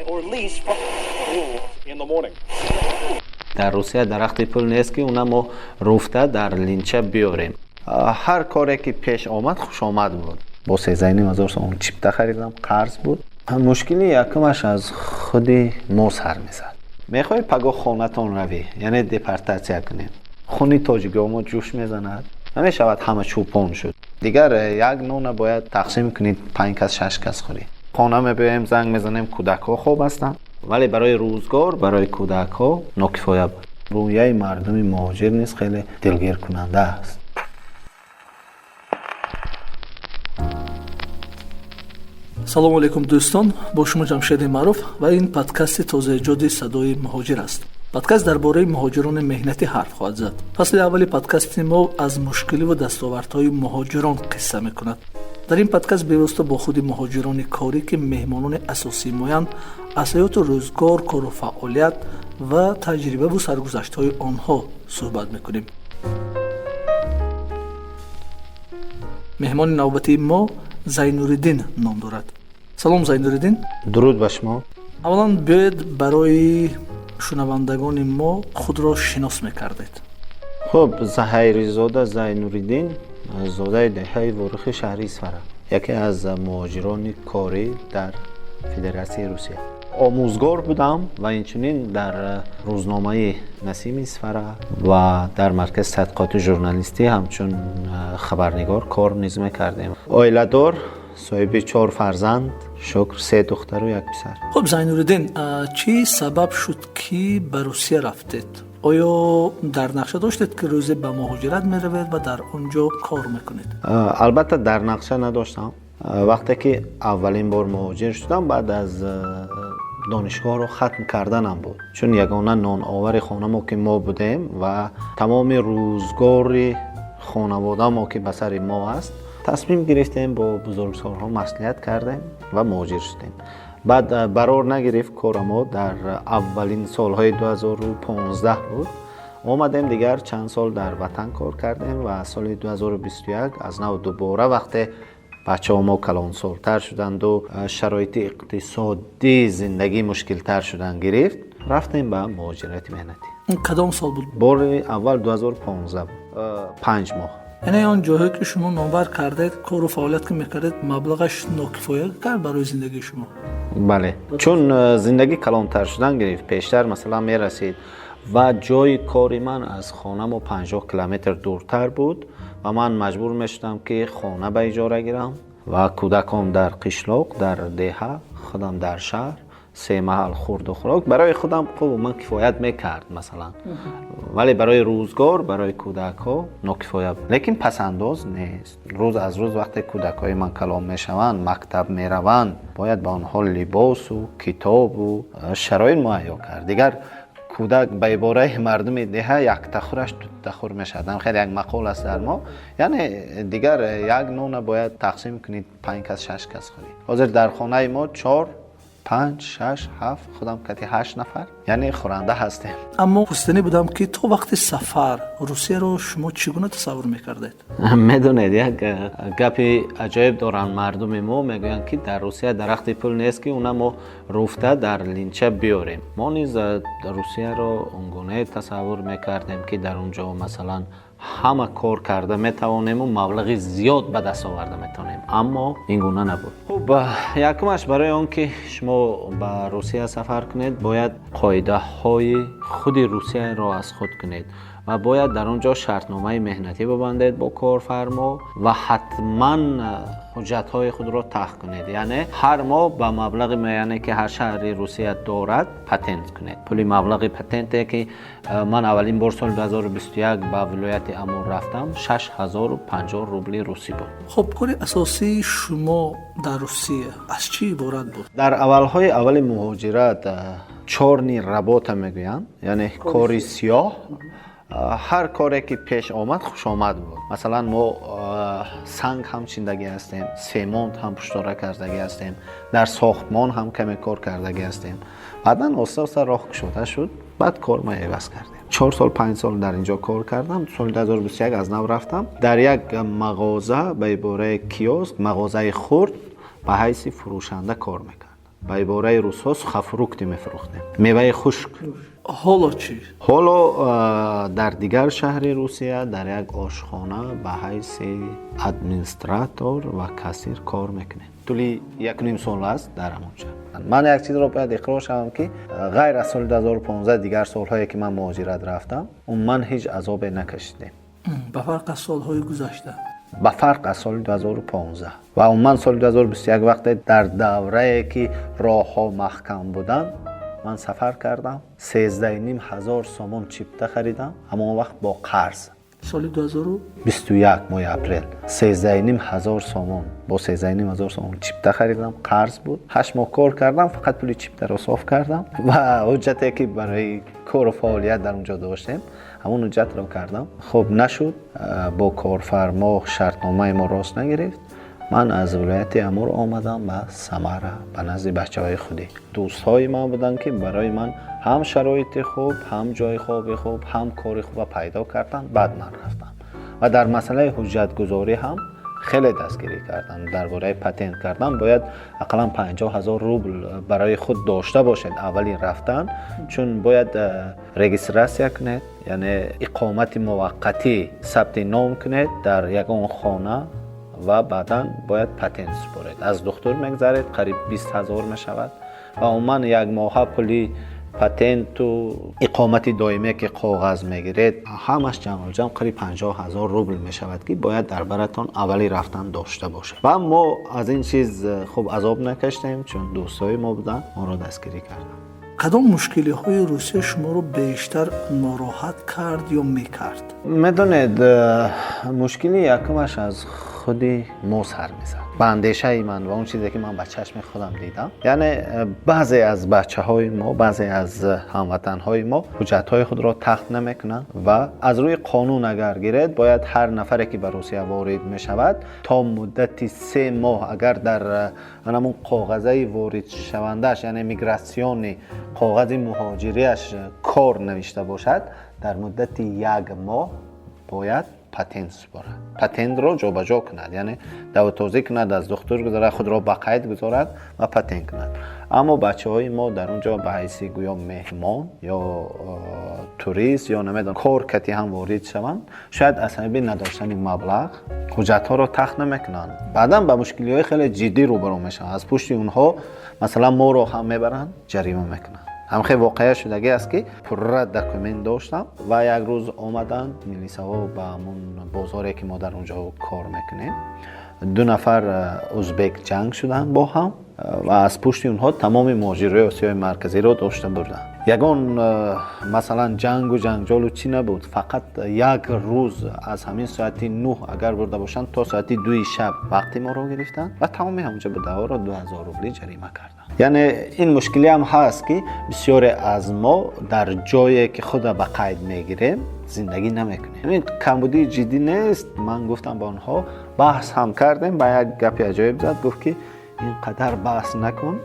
or lease from in the morning. Дар Русия дарахти пул нест, ки уна мо руфта дар линча биёрем. Ҳар коре ки пеш омад, хушомад буд. Бо 13,5 ҳазор сомон чипта харидам, қарз буд. Мушкили якумаш аз худи мо сар мезад. Мехоҳӣ пагоҳ хонатон равӣ, яъне депортатсия кунем. Хуни тоҷикиҳо мо ҷӯш мезанад, намешавад, ҳама чӯпон шуд. Дигар як нона бояд тақсим кунед, панҷ кас, шаш кас хӯрӣ. Хона мебиёем, занг мезанем, кӯдакҳо хоб ҳастанд, вале барои рӯзгор, барои кӯдакҳо нокифоя буд. Рӯяи мардуми муҳоҷир низ хеле дилгиркунанда аст. Салому алейкум, дӯстон, бо шумо Ҷамшеди Маъруф ва ин подкасти тозаэҷоди «Садои муҳоҷир» аст. Подкаст дар бораи муҳоҷирони меҳнатӣ ҳарф хоҳад зад. Фасли аввали подкасти мо аз мушкиливу дастовардҳои муҳоҷирон қисса мекунад. Дар ин подкаст бевосита бо худи муҳоҷирони корӣ, ки меҳмонони асосии моянд, аз ҳаёту рӯзгор, кору фаъолият ва таҷрибаву саргузаштҳои онҳо суҳбат мекунем. Меҳмони навбатии мо Зайнуриддин ном дорад. Салом, Зайнуриддин. Дуруд ба шумо. Аввалан биёед, барои шунавандагони мо худро шинос мекардед. Хуб, Заҳайризода Зайнуриддин, зодаи деҳаи Ворухи шаҳри Исфара, яке аз муҳоҷирони корӣ дар Федератсияи Русия. Омӯзгор будам ва инчунин дар рӯзномаи «Насими Исфара» ва дар Маркази тадқиқоти журналистӣ ҳамчун хабарнигор кор низ мекардем. Оиладор, соҳиби чор фарзанд, шукр, се духтару як писар. Хуб, Зайнуриддин, чӣ сабаб шуд, ки ба Русия рафтед? Оё дар нақша доштед, ки рӯзе ба муҳоҷират меравед ва дар он ҷо кор мекунед? Албатта, дар нақша надоштам. Вақте ки аввалин бор муҳоҷир шудам, баъд аз донишгоҳро хатм карданам буд, чун ягона ноновари хонамо ки мо будем ва тамоми рӯзгори хонаводамо ки ба сари мо аст, тасмим гирифтем, бо бузургсолҳо маслиҳат кардем ва муҳоҷир шудем. Баъд барор нагирифт корамо, дар аввалин солҳои 2015 буд. Омадем, дигар чанд сол дар ватан кор кардем ва соли 2021 аз нав дубора, вақте бачаҳо мо калонсолтар шуданду шароити иқтисодии зиндагӣ мушкилтар шудан гирифт, рафтем ба муҳоҷирати меҳнатӣ. Кадом сол буд? Бори аввал 2015 буд, 5 моҳ. Яъне он ҷоҳое, ки шумо номбар кардед, кору фаъолият ки мекардед, маблағаш нокифоя кард барои зиндагии шумо? Бале, чун зиндагӣ калонтар шудан гирифт. Пештар, масалан, мерасид ва ҷои кори ман аз хонамо 50 километр дуртар буд ва ман маҷбур мешудам, ки хона ба иҷора гирам ва кӯдакон дар қишлоқ, дар деҳа, худам дар шаҳр, се маҳал хурду хӯрок. Барои худам хуб ман кифоят мекард, масалан, вале барои рӯзгор, барои кӯдакҳо нокифоя буд. Лекин пасандоз нест. Рӯз аз рӯз вақте кӯдакҳои ман калон мешаванд, мактаб мераванд, бояд ба онҳо либосу китобу шароит муҳайё кард. Дигар кӯдак, ба ибораи мардуми деҳа, яктахӯраш дутахӯр мешавад. Хеле як мақол аст дар мо. Яъне дигар як нона бояд тақсим кунед, панҷ кас, шаш кас хӯрӣ. Ҳозир дар хонаи мо чор, панҷ, шаш, ҳафт, худам кати ҳашт нафар, яъне хӯранда ҳастем. Аммо пурсиданӣ будам, ки то вақти сафар Русияро шумо чӣ гуна тасаввур мекардед? Медонед, як гапи аҷоиб доранд мардуми мо, мегӯянд, ки дар Русия дарахти пул нест, ки уна мо руфта дар линча биёрем. Мо низ Русияро он гунае тасаввур мекардем, ки дар он ҷо, масалан, ҳама кор карда метавонему маблағи зиёд ба даст оварда метавонем, аммо ин гуна набуд. Хуб, якумаш, барои он ки шумо ба Русия сафар кунед, бояд қоидаҳои худи Русияро аз худ кунед ва бояд дар он ҷо шартномаи меҳнатӣ бибандед бо корфармо ва ҳатман ҳуҷҷатҳои худро тах кунед, яъне ҳар моҳ ба маблағи муайяне, ки ҳар шаҳри Русия дорад, патент кунед. Пули маблағи патенте, ки ман аввалин бор соли 2021 ба вилояти Амур рафтам, 6050 рубли русӣ буд. Хуб, кори асосии шумо дар Русия аз чӣ иборат буд? Дар аввалҳои аввали муҳоҷират чёрный работа мегӯянд, яъне кори сиёҳ. Ҳар коре ки пеш омад, хушомад буд. Масалан, мо санг ҳам чиндагӣ ҳастем, семонт ҳам пуштора кардагӣ ҳастем, дар сохтмон ҳам каме кор кардагӣ ҳастем. Баъдан оста оста роҳ кушода шуд, баъд кор ма иваз кардем. 4 сол, 5 сол дар ин ҷо кор кардам. Соли 2021 аз нав рафтам, дар як мағоза, ба ибораи киоск, мағозаи хурд, ба ҳайси фурӯшанда кор мекардам. Ба ибораи русҳо сухофрукты мефурӯхтем, меваи хушк. Ҳоло чӣ? Ҳоло дар дигар шаҳри Русия дар як ошхона ба ҳайси администратор ва кассир кор мекунем. Тӯли 1,5 сол аст дар ҳамон шаҳр. Ман як чизро бояд иқрор шавам, ки ғайр аз соли 2015 дигар солҳое ки ман муҳоҷират рафтам, умуман ҳеҷ азобе накашидем. Ба фарқ аз солҳои гузашта. Ба фарқ аз соли 2015 ва умуман соли 2021, вақте дар даврае ки роҳҳо маҳкам буданд, ман сафар кардам, 13,5 ҳазор сомон чипта харидам, ҳамон вақт бо қарз. Соли 2021 моҳи апрел 13,5 ҳазор сомон, бо 13,5 ҳазор сомон чипта харидам, қарз буд. 8 моҳ кор кардам, фақат пули чиптаро соф кардам ва ҳуҷҷате ки барои кору фаъолият дар он ҷо доштем, ҳамон ҳуҷҷатро кардам. Хуб, нашуд, бо корфармо шартномаи мо рост нагирифт. Ман аз вилояти Амур омадам ба Самара, ба назди бачаҳои худӣ. Дӯстҳои ман буданд, ки барои ман ҳам шароити хуб, ҳам ҷои хоби хуб, ҳам кори хуба пайдо карданд. Баъд ман рафтам ва дар масъалаи ҳуҷҷатгузорӣ ҳам хеле дастгирӣ карданд. Дар бораи патент кардан бояд ақаллан 50 000 рубл барои худ дошта бошед аввали рафтан, чун бояд регистрация кунед, яъне иқомати муваққатӣ сабти ном кунед дар ягон хона ва баъдан бояд патент супоред, аз духтур мегзаред, қариб 20 000 мешавад. Ва умуман як моҳа пули патенту иқомати доимие ки коғаз мегиред, ҳамаш ҷамъулҷамъ қариб 50 000 рубл мешавад, ки бояд дар баратон аввали рафтан дошта бошед. Ва мо аз ин чиз хуб азоб накаштем, чун дӯстҳои мо буданд, моро дастгирӣ карданд. Кадом мушкилиҳои Русия шуморо бештар нороҳат кард ё мекард? Медонед, мушкили якумаш аз худи мо сар мезад, ба андешаи ман ва он чизе ки ман ба чашми худам дидам. Яъне баъзе аз бачаҳои мо, баъзе аз ҳамватанҳои мо ҳуҷҷатҳои худро тахт намекунанд. Ва аз рӯи қонун агар гиред, бояд ҳар нафаре ки ба Русия ворид мешавад, то муддати 3 моҳ агар дар ҳамон коғазаи воридшавандааш, яъне миграционный коғази муҳоҷириаш кор навишта бошад, дар муддати як моҳ бояд патент супорад, патентро ҷобаҷо кунад, яъне давотозӣ кунад, аз духтур гузорад, худро ба қайд гузорад ва патент кунад. Аммо бачаҳои мо дар он ҷо ба ҳайси гӯё меҳмон ё турист ё намедонам кор кати ҳам ворид шаванд, шояд аз сабаби надоштани маблағ ҳуҷҷатҳоро тахт намекунанд. Баъдан ба мушкилиҳои хеле ҷиддӣ рӯбарӯ мешаванд. Аз пушти онҳо масалан моро ҳам мебаранд, ҷарима мекунанд. Ҳамхел воқеа шудагӣ аст, ки пурра документ доштам ва як рӯз омаданд милисаҳо ба ҳамон бозоре ки мо дар он ҷо кор мекунем. Ду нафар узбек ҷанг шуданд бо ҳам ва аз пушти онҳо тамоми муҳоҷирои Осиёи Марказиро дошта бурданд. Ягон масалан ҷангу ҷанҷолу чӣ набуд, фақат як рӯз аз ҳамин соати 9 агар бурда бошанд, то соати 2-и шаб вақти моро гирифтанд ва тамоми ҳамонҷо будаҳоро 2000 рублӣ ҷарима карданд. Яъне ин мушкилӣ ҳам ҳаст, ки бисёре аз мо дар ҷое ки худа ба қайд мегирем зиндагӣ намекунем. Ин камбудии ҷиддӣ нест. Ман гуфтам ба онҳо, баҳс ҳам кардем, ба як гапи аҷоиб зад, гуфт ки ин қадар баҳс накун,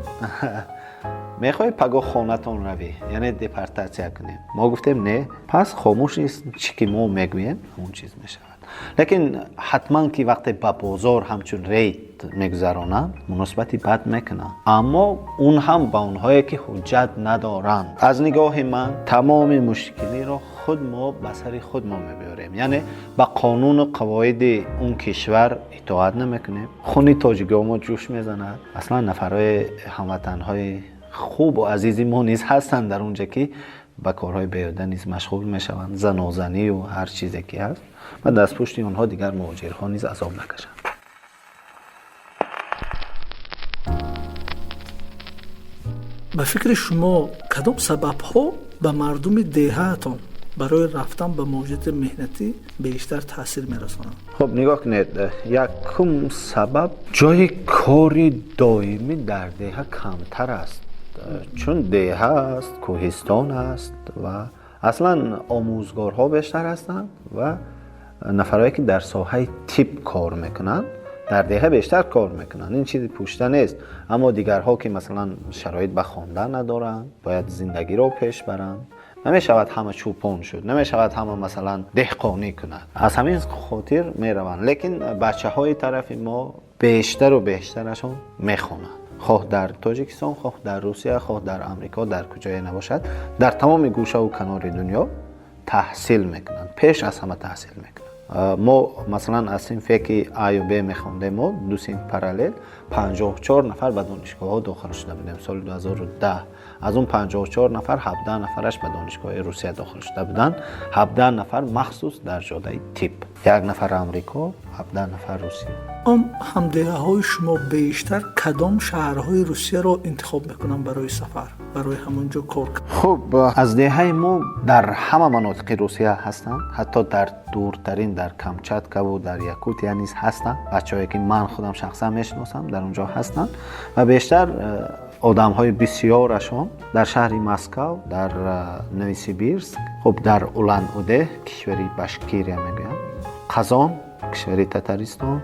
мехоҳӣ пагоҳ хонатон равӣ, яъне депортация кунем. Мо гуфтем не, пас хомӯш нест, чӣ ки мо мегӯем, ҳамон чиз мешавад. Лекин ҳатман ки вақте ба бозор ҳамчун рейд мегузаронанд, муносибати бад мекунанд, аммо он ҳам ба онҳое ки ҳуҷҷат надоранд. Аз нигоҳи ман тамоми мушкилиро худ мо ба сари худ мо мебиёрем, яъне ба қонуну қавоиди он кишвар итоат намекунем. Хуни тоҷикиҳо мо ҷӯш мезанад. Аслан нафарҳои ҳамватанҳои хубу азизи мо низ ҳастанд дар он ҷа, ки ба корҳои беҳуда низ машғул мешаванд, занозанию ҳар чизе ки ҳаст, ва дастпушти онҳо дигар муҳоҷирҳо низ азоб накашанд. Ба фикри шумо, кадом сабабҳо ба мардуми деҳаатон барои рафтан ба муҳоҷирати меҳнатӣ бештар таъсир мерасонанд? Хуб, нигоҳ кунед, якум сабаб: ҷои кори доимӣ дар деҳа камтар аст, чун деҳа аст, кӯҳистон аст ва аслан омӯзгорҳо бештар ҳастанд ва нафарое ки дар соҳаи тиб кор мекунанд, дар деҳа бештар кор мекунанд. Ин чизи пӯшта нест. Аммо дигарҳо ки масалан шароит ба хондан надоранд, бояд зиндагиро пеш баранд, намешавад ҳама чӯпон шуд, намешавад ҳама масалан деҳқонӣ кунад, аз ҳамин хотир мераванд. Лекин бачаҳои тарафи мо бештару бештарашон мехонанд. Хоҳ дар Тоҷикистон, хоҳ дар Русия, хоҳ дар Амрико, дар куҷое набошад, дар тамоми гӯшаву канори дунё таҳсил мекунанд, пеш аз ҳама таҳсил мекунанд. Мо, масалан, аз синфе ки А ю Б мехондем, мо ду синф параллел, 54 нафар ба донишгоҳҳо дохил шуда будем соли 2010. Аз он 54 нафар 17 нафараш ба донишгоҳи Русия дохил шуда буданд, 17 нафар махсус дар ҷодаи тиб, як нафар Амрико, 17 нафар Русия. Он ҳамдеҳаҳои шумо бештар кадом шаҳрҳои Русияро интихоб мекунанд барои сафар, барои ҳамон ҷо кор? Хуб, аз деҳаи мо дар ҳама манотиқи Русия ҳастанд, ҳатто дар дуртарин, дар Камчаткаву дар Якутия низ ҳастанд. Бачаҳое ки ман худам шахсан мешиносам, дар он ҷо ҳастанд ва бештар одамҳои бисёрашон дар шаҳри Москав, дар Новосибирск, хуб, дар Улан Уде, кишвари Башкирия мегӯянд, Қазон, кишвари Татаристон,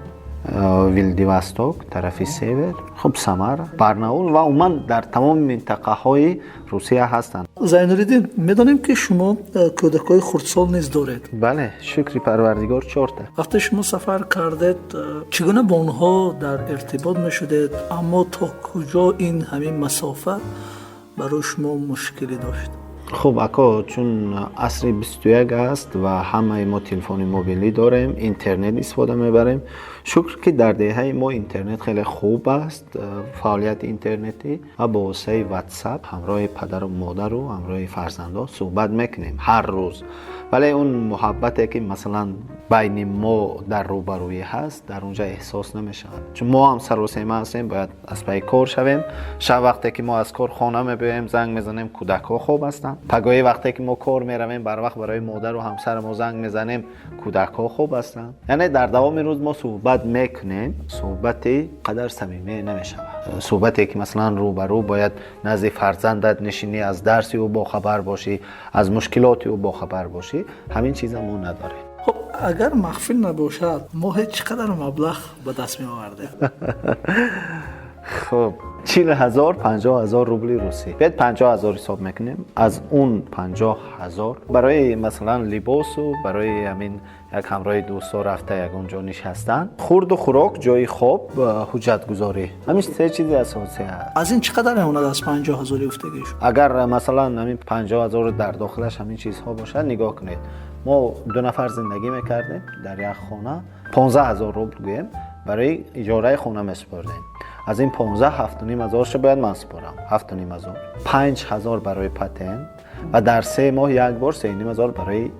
Владивосток, тарафи север, хуб, Самара, Барнаул ва умуман дар тамоми минтақаҳои Русия ҳастанд. Зайнулиддин, медонем, ки шумо кӯдакҳои хурдсол низ доред. Бале, шукри Парвардигор, чорта. Вақте шумо сафар кардед, чӣ гуна бо онҳо дар иртибот мешудед? Аммо то куҷо ин ҳамин масофа барои шумо мушкилӣ дошт? Хуб, ако, чун асри 21 аст ва ҳамаи мо телефони мобилӣ дорем, интернет истифода мебарем. Шукр, ки дар деҳаи мо интернет хеле хуб аст, фаъолияти интернетӣ, ва бо воситаи Ватсап ҳамроҳи падару модару ҳамроҳи фарзандо суҳбат мекунем ҳар рӯз. Вале он муҳаббате, ки масалан байни мо дар рӯбарӯӣ ҳаст, дар он ҷо эҳсос намешавад, чун мо ҳам саросема ҳастем, бояд аз пайи кор шавем. Шаб вақте ки мо аз кор хона мебиёем, занг мезанем, кӯдакҳо хоб ҳастанд. Пагоҳӣ вақте ки мо кор меравем, барвақт барои модару ҳамсари мо занг мезанем, кӯдакҳо хоб ҳастанд. Яъне дар давоми рӯз мо суҳбат мекунем, суҳбати қадар самимӣ намешавад, суҳбате ки масалан рӯбарӯ бояд назди фарзандат нишинӣ, аз дарси ӯ бохабар бошӣ, аз мушкилоти ӯ бохабар бошӣ. Ҳамин чиза мо надорем. Хуб, агар махфӣ набошад, моҳе чӣ қадар маблағ ба даст меовардед? Хуб, 40 000, 50 000 рубли русӣ, биёед 50 000 ҳисоб мекунем. Аз он 50 000 барои, масалан, либосу барои ҳамин як ҳамроҳи дӯстҳо рафта ягон ҷо нишастан, хурду хӯрок, ҷои хоб, ҳуҷҷатгузорӣ, ҳамин се чизи асосӣ аст. Аз ин чӣ қадар мемонад, аз 50 000-и гуфтагиш? Агар, масалан, ҳамин 50 000 дар дохилаш ҳамин чизҳо бошад, нигоҳ кунед, мо ду нафар зиндагӣ мекардем дар як хона, 15 000 рубл гӯем барои иҷораи хона месупордем. Аз ин 15, 7500-ша бояд ман супорам, 7500, 5000 барои патент ва дар 3 моҳ як бор 3500 барои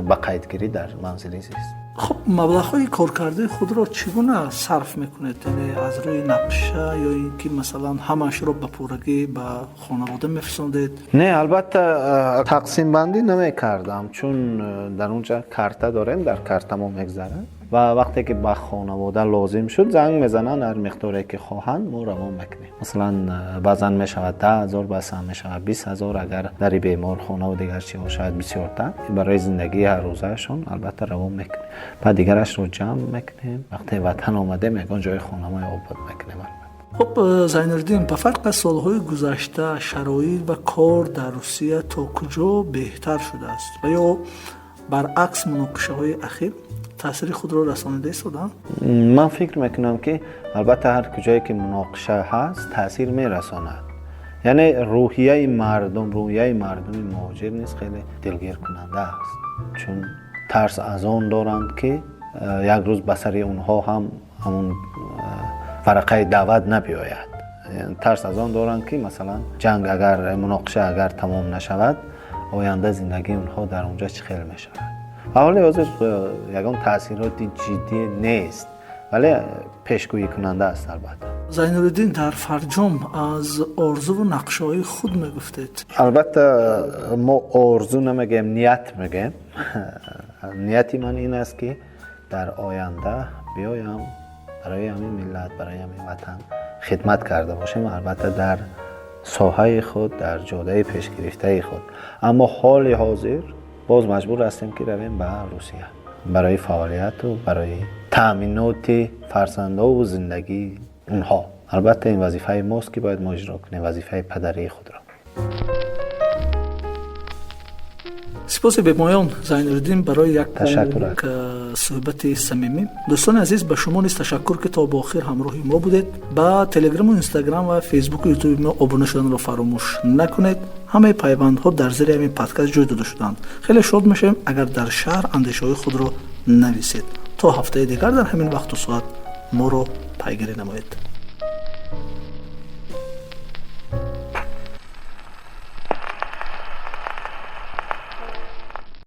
ба қайдгирӣ дар манзили зист. Хуб, маблағҳои коркардаи худро чӣ гуна сарф мекунед? Яъне аз рӯи нақша ё ин ки, масалан, ҳамаашро ба пуррагӣ ба хонавода мефирсондед? Не, албатта, тақсимбандӣ намекардам, чун дар он ҷо карта дорем, дар карта мо мегзарад ва вақте ки ба хонавода лозим шуд, занг мезананд, ҳар миқдоре ки хоҳанд, мо равон мекунем. Масалан, баъзан мешавад 10 000, баъзан мешавад 20 000, агар дари беморхонаву дигар чиҳо шояд бисёртар. Барои зиндагии ҳаррӯзаашон албатта равон мекунем, баъд дигарашро ҷамъ мекунем, вақте ватан омадем, ягон ҷои хонамои обод мекунем. Хуб, Зайнулиддин, ба фарқ аз солҳои гузашта шароит ва кор дар Русия то куҷо беҳтар шудааст ва ё баръакс муноқишаҳои ахир таъсири худро расонида истоданд? Ман фикр мекунам, ки албатта ҳар куҷое ки муноқиша ҳаст, таъсир мерасонад. Яъне рӯҳияи мардум, рӯҳияи мардуми муҳоҷир низ хеле дилгиркунанда аст, чун тарс аз он доранд, ки як рӯз ба сари онҳо ҳам ҳамон варақаи даъват набиёяд. Тарс аз он доранд, ки, масалан, ҷанг агар, муноқиша агар тамом нашавад, оянда зиндагии онҳо дар он ҷо чӣ хел мешавад. Ва ҳоли ҳозир ягон таъсироти ҷиддӣ нест, вале пешгӯикунанда аст, албатта. Зайнулиддин, дар фарҷом аз орзуву нақшаҳои худ мегуфтед. Албатта, мо орзу намегӯем, ният мегӯем. Нияти ман ин аст, ки дар оянда биёям, барои ҳамин миллат, барои ҳамин ватан хидмат карда бошем, албатта дар соҳаи худ, дар ҷодаи пешгирифтаи худ. Аммо ҳоли ҳозир боз маҷбур ҳастем, ки равем ба Русия барои фаъолияту барои таъминоти фарзандову зиндагии онҳо. Албатта, ин вазифаи мост, ки бояд мо иҷро кунем вазифаи падарии худро. Сипоси бепоён, Зайнулиддин, барои як Ташаккур. суҳбати самимӣ. Дӯстони азиз, ба шумо низ ташаккур, ки то ба охир ҳамроҳи мо будед. Ба Телеграму Инстаграм ва Фейсбуку Ютуби мо обуна шуданро фаромӯш накунед. Ҳамаи пайвандҳо дар зери ҳамин подкаст ҷой дода шудаанд. Хеле шод мешавем, агар дар шарҳ андешаҳои худро нависед. То ҳафтаи дигар дар ҳамин вақту соат моро пайгирӣ намоед.